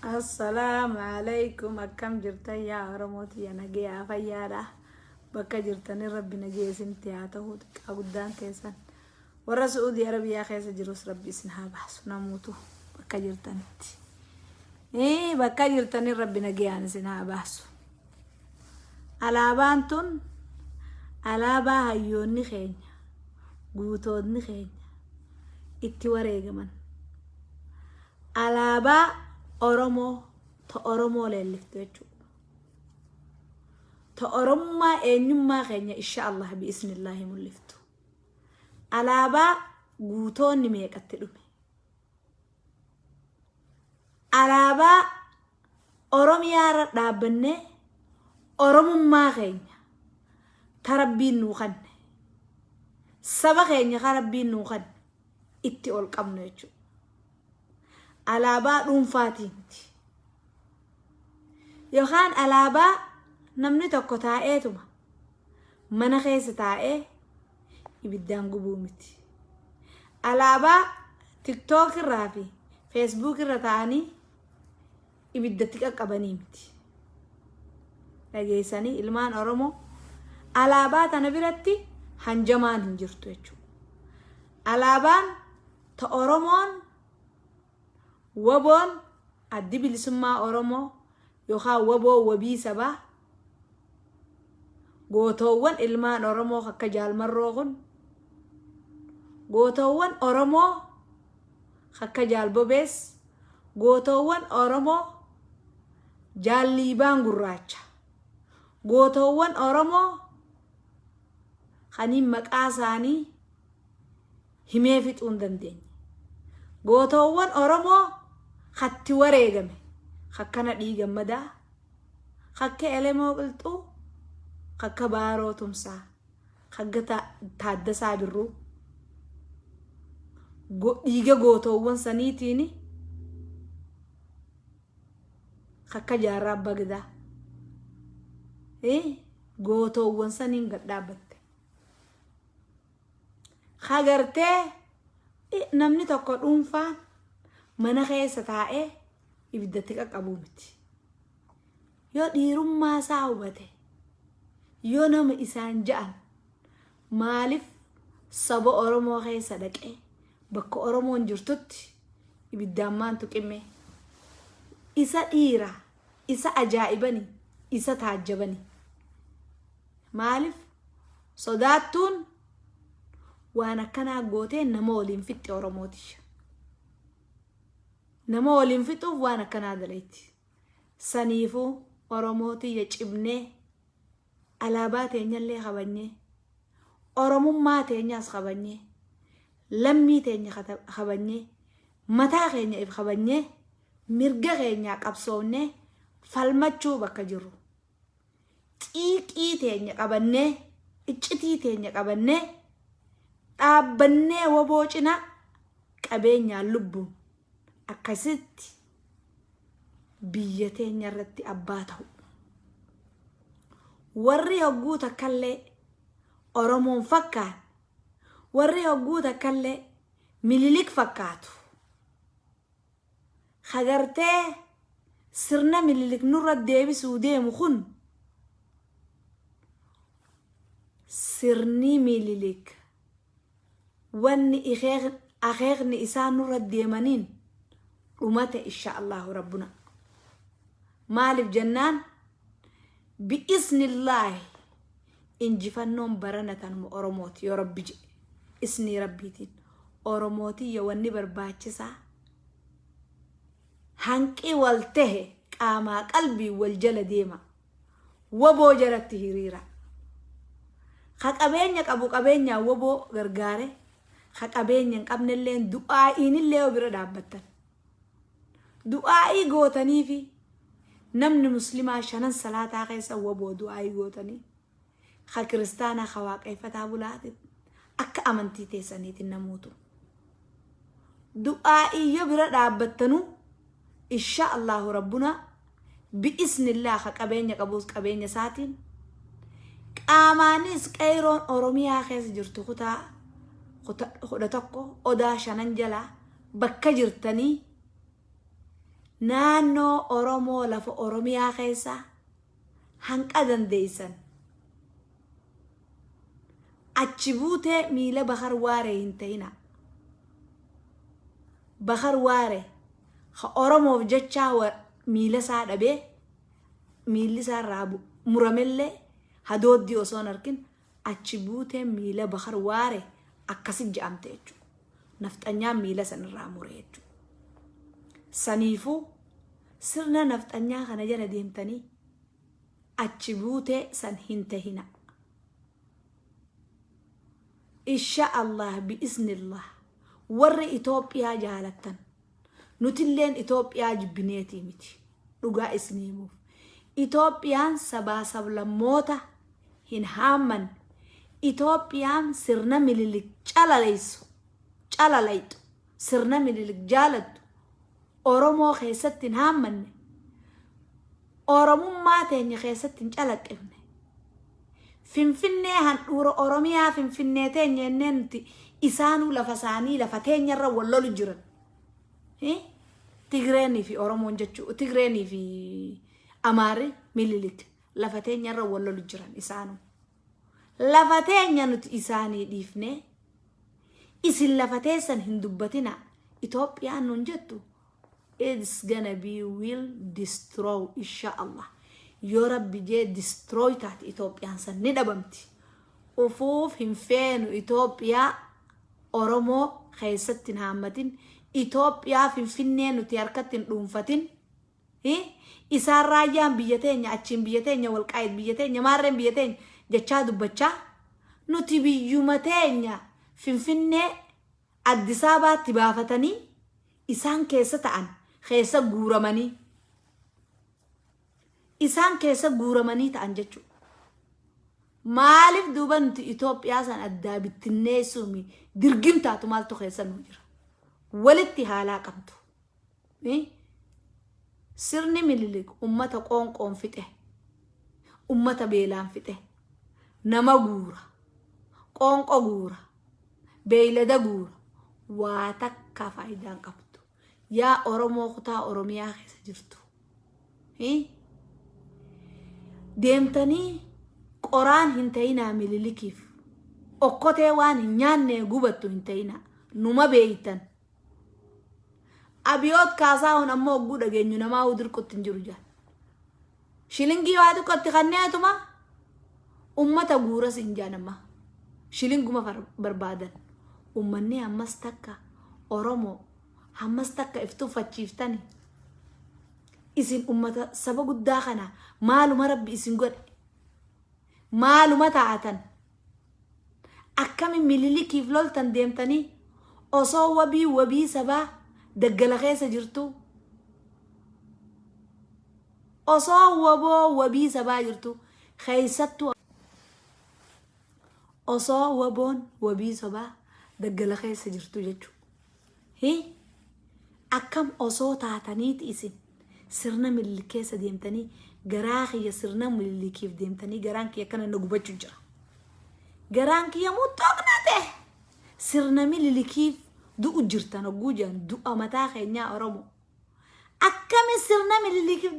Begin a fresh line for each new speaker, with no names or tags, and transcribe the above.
Assalaamu alaikum, akkam jirtan yaa Oromoo tiyya? Nageyaa, fayyaadha? Bakka jirtanin Rabbi nagee isinitti haa ta'u. Xiqqaa guddaan keessan, warra Su'uudii Arabiyaa keessa jirus Rabbi isin haa baasu. Namuutu bakka jirtanitti, bakka jirtanin Rabbi nageyaan isin haa baasu. Alaabaan tun alaabaa hayyoonni keenya, guutoonni keenya itti wareegaman, alaabaa Oromoo ta Oromoo leelliftu jechuudha. Ta Oromummaa, eenyummaa keenya insha Allah bi'isnillaahi mul'iftu. Alaabaa guutoonni meeqatti dhume. Alaabaa Oromiyaa irra dhaabbannee Oromummaa keenya ta Rabbiin nuu kanne, saba keenya ka Rabbiin nuu kanne itti ol qabnu jechuudha. Alaabaa dhuunfaatii miti. Yookaan alaabaa namni tokko taa'eetuma mana keessa taa'ee ibiddaan gubuu miti. Alaabaa TikTok irraa fi Facebook irra taa'anii ibiddatti qaqqabanii miti. Dhageessanii ilmaan Oromoo, alaabaa tana biratti hanjamaan hin jirtu jechuudha. Alaabaan ta Oromoon, WBOn, Addi Bilisummaa Oromoo yookaan WBO, wabii sabaa, gootoowwan ilmaan Oromoo akka Jaalmarroo kun, gootoowwan Oromoo akka Jaalbobees, gootoowwan Oromoo Jaalliibaan Gurraacha, gootoowwan Oromoo kaniin maqaa isaanii himee fixuu hin dandeenye. Gootoowwan Oromoo katti wareegame kakkana dhiigammadaa, kakka Elemoo Qilxuu, kakka Baaroo Tumsaa, kakka Taaddasaa Birruu, dhiiga gootoowwan saniitiin, kakka Jaarraa Abbaa Gadaa, gootoowwan saniin gad dhaabbatte. Kagartee namni tokko dhuunfaan mana keessa taa'ee ibiddatti qaqqabuu miti. Yoo dhiirummaa isaa hubate, yoo nama isaan ja'an, maaliif saba Oromoo keessa dhaqee bakka Oromoon jirtutti ibiddaan maantu qimmee? Isa dhiira, isa ajaa'ibani, isa taajjabani. Maaliif sodaattuun waan akkanaa gootee nama waliin fixxe? Oromooti. Nama waliin fixuuf waan akkanaa dalayti. Saniifuu Oromootiyya, cibnee alaabaa teenyallee kabanyee, Oromummaa teenyaas kabanyee, lammii teenya kabanyee, mataa keenya if kabanyee, mirga keenyaa qabsoofnee falmachuu bakka jirru. Xiiqii teenya qabannee, iccitii teenya qabannee, dhaabbannee WBO cinaa qabeenyaan, lubbuun akkasitti biyya teenya irratti abbaa ta'u. Warri hogguu takkallee Oromoon fakkaan, warri hogguu takkallee Mililik fakkaatu, kagartee sirna Mililik nurra deebisuu deemu kun, sirni Mililik wanni akeekni isaa nurra deemaniin dhumate insha Allahu rabbuna. Maaliif jennaan, bi'iznillaahi injifannoon barana tanuma Oromooti yoo Rabbi jedhe. Isnii Rabbiitiin Oromootiyya, wanni barbaachisaa hanqii wal tahe qaamaa qalbii wal jala deema, WBO jalatti hiriira. Ka qabeenya qabu qabeenyaan WBO gargaare, ka qabeenya hin qabnelleen du'aa'iinillee yoo bira dhaabbattan, du'aa'ii gootaniifi, namni muslimaa shanan salaataa keessa WBO du'aa'ii gootanii, ka kiristaanaa ka waaqeeffataa bulaatin, akka amantii teessaniitiin namuutu du'aa'ii yoo bira dhaabbattanuu, insha Allahu rabbuna bi'isnillah, ka qabeenya qabuus qabeenya isaatiin, qaamaanis qeeyroon Oromiyaa keessa jirtu kutaa 11 odaa shanan jalaa bakka jirtanii. Naannoo Oromoo lafa Oromiyaa keessa hanqa dandeessan achi buutee miila Bakar Waaree hin ta'ina. Bakar Waaree ka Oromoof jechaa miila isaa dhabee, miilli isaa irraa muramellee hadooddii osoo hin arkin, achi buutee miila Bakar Waaree akkasi je'amte jechuudha. Nafxanyaan miila san irraa mure jechuudha. Saniifuu sirna nafxanyaa kana jala deemtanii achi buutee san hin tahina. Insha Allah, bi'iznillah, warri Itoophiyaa jaalattan, nutilleen Itoophiyaa jibbineetii miti, dhugaa isinii himuuf. Itoophiyaan sabaa sablammoota hin haammanne, Itoophiyaan sirna Mililik calaleysu, calalayxu, sirna Mililik jaalattu Oromoo keessatti hin haammanne, Oromummaa teenya keessatti hin calaqqifne. Finfinnee, handhuura Oromiyaa, Finfinnee teenya jennee nuti, isaanuu lafa isaanii lafa teenyarra wal lolu jiran. Tigreenii fi Oromoon jechuu, Tigreenii fi Amaarri Mililik lafa teenyarra wal lolu jiran isaanuu. Lafa teenya nuti isaanii dhiifnee, isin lafa teessan hin dubbatina Itoophiyaan nun jettu, it's gonna be will destroy, insha Allah. Yoo Rabbi jee destroy taate, Itoophiyaan san ni dhabamti. Ufuuf hin feenu Itoophiyaa Oromoo keessatti hin haammatin, Itoophiyaa Finfinnee nuti harkatti hin dhuunfatin. Isaan raayyaan biyya teenya, achiin biyya teenya, Walqaayit biyya teenya, maarreen biyya teenya jechaa dubbachaa, nuti biyyuma teenya Finfinnee Addis Ababaatti baafatanii isaan keessa ta'an, keessa guuramanii, isaan keessa guuramanii ta'an jechuudha. Maaliif duuba nuti Itoophiyaa san addaa bittinneessuumi dirgim taatu? Maaltu keessa nu jira? Walitti haalaa qabdu. Sirni Mililik ummata qoonqoon fixe, ummata beelaan fixe, nama guura, qoonqo guura, beeylada guura, waa takka faayidaan qabdu. Yaa Oromoo kutaa Oromiyaa keessa jirtu, deemtanii qoraan hin ta'inaa Mililikiif. Okkotee waan hin nyaanne gubattu hin ta'inaa. Numa beeytan. Abiyoot Kaasaahun ammoo hogguu dhageenyu namaa huu dirqutti hin jiru jaan. Shilingii waa xiqqootti kanneetuma ummata guuras hin jaan amma. Shilinguma barbaadan. Ummanni ammas takka Oromoo ammas takka if tuffachiiftani. Isin ummata saba guddaa kana maaluma Rabbi isin godhe? Maaluma taatan? Akkami Mililikiif loltan deemtanii osoo wabii sabaa daggala keessa jirtu? Osoo waboo wabii sabaa jirtu, keessattuu osoo waboon wabii sabaa daggala keessa jirtu jechuudha. Hi? Akkam osoo taataniiti isin sirna Mililik keessa deemtanii? Garaa kiyya, sirna Mililikiif deemtanii garaan kiyya akkana na gubachuu jira. Garaan kiyya muxxoqnate. Sirna Mililikiif du'u jirtan hogguu jedhan, du'a mataa keenyaa Oromoo. Akkami sirna Mililikiif